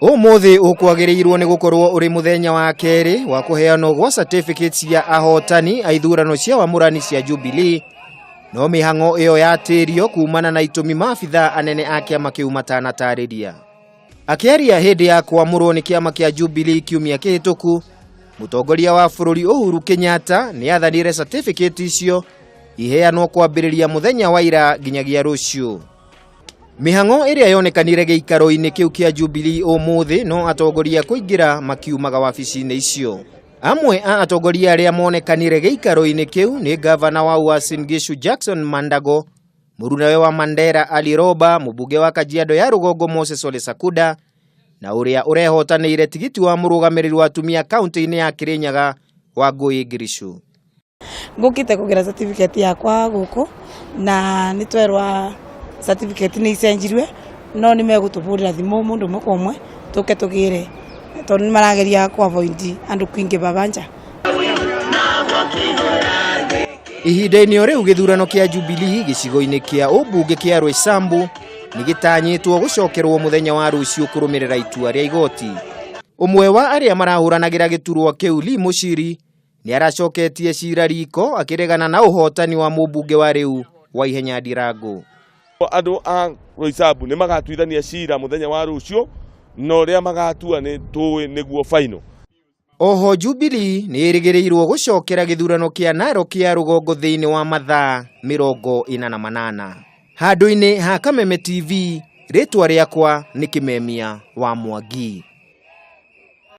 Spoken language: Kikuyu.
Ũmũthĩ ũkwagĩrĩirwo nĩ gũkorwo ũrĩ mũthenya wa kerĩ wa kũheanwo gwa certificates cia ahotani a ithurano cia wamũrani cia Jubilee, no mĩhang'o ĩyo yatĩrio kumana na itũmi maabithaa anene a kĩama kĩu matanatarĩria. Akĩaria hĩndĩ ya kwamũrwo nĩ kĩama kĩa Jubilee kiumia kĩhĩtũku, mũtongoria wa bũrũri Uhuru Kenyatta nĩ athanire certificate icio iheanwo kwambĩrĩria mũthenya wa ira nginyagia rũciũ. Mĩhang'o ĩrĩa yonekanire gĩikaro-inĩ kĩu kĩa Jubilee ũmũthĩ no atongoria kũingĩra makiumaga wabici-inĩ icio. Amwe a atongoria arĩa monekanire gĩikaro-inĩ kĩu nĩ ngavana wa Uasin Gishu Jackson Mandago, mũrunawe wa Mandera Ali Roba, mũmbunge wa Kajiado ya Rũgongo Moses Ole Sakuda, na ũrĩa ũrehotanĩire tigiti wa mũrũgamĩrĩri wa atumia kaunti-inĩ ya Kirinyaga Wangũi Ngiricu. Ngũkĩte kũgĩra certificate yakwa gũkũ na nĩ twerwa certificate nĩ icenjirwe no nĩ megũtũbũrĩra thimũ mũndũ ũmwe kwa ũmwe tũke tũgĩre tondũ nĩ marageria kũ avoid andũ kũingĩba banja. Ihinda-inĩ o rĩu gĩthurano kĩa Jubilee gĩcigo-inĩ kĩa ũmbunge kĩa Roysambu nĩ gĩtanyĩtwo gũcokerwo mũthenya wa rũciũ kũrũmĩrĩra itua rĩa igoti. Ũmwe wa arĩa marahũranagĩra gĩturwa kĩu Lee Muchiri nĩ aracoketie cira riko akĩregana na ũhotani wa mũmbunge wa rĩu wa Ihenya Ndirangu. Andũ a Roysambu nĩ magatuithania cira mũthenya wa rũciũ na ũrĩa magatua nĩ tũĩ nĩguo final. Oho Jubilee nĩ ĩrĩgĩrĩirwo gũcokera gĩthurano kĩa Narok ya rũgongo thĩinĩ wa mathaa 48. Handũ-inĩ ha Kameme TV, rĩtwa rĩakwa nĩ Kĩmemia wa Mwangi.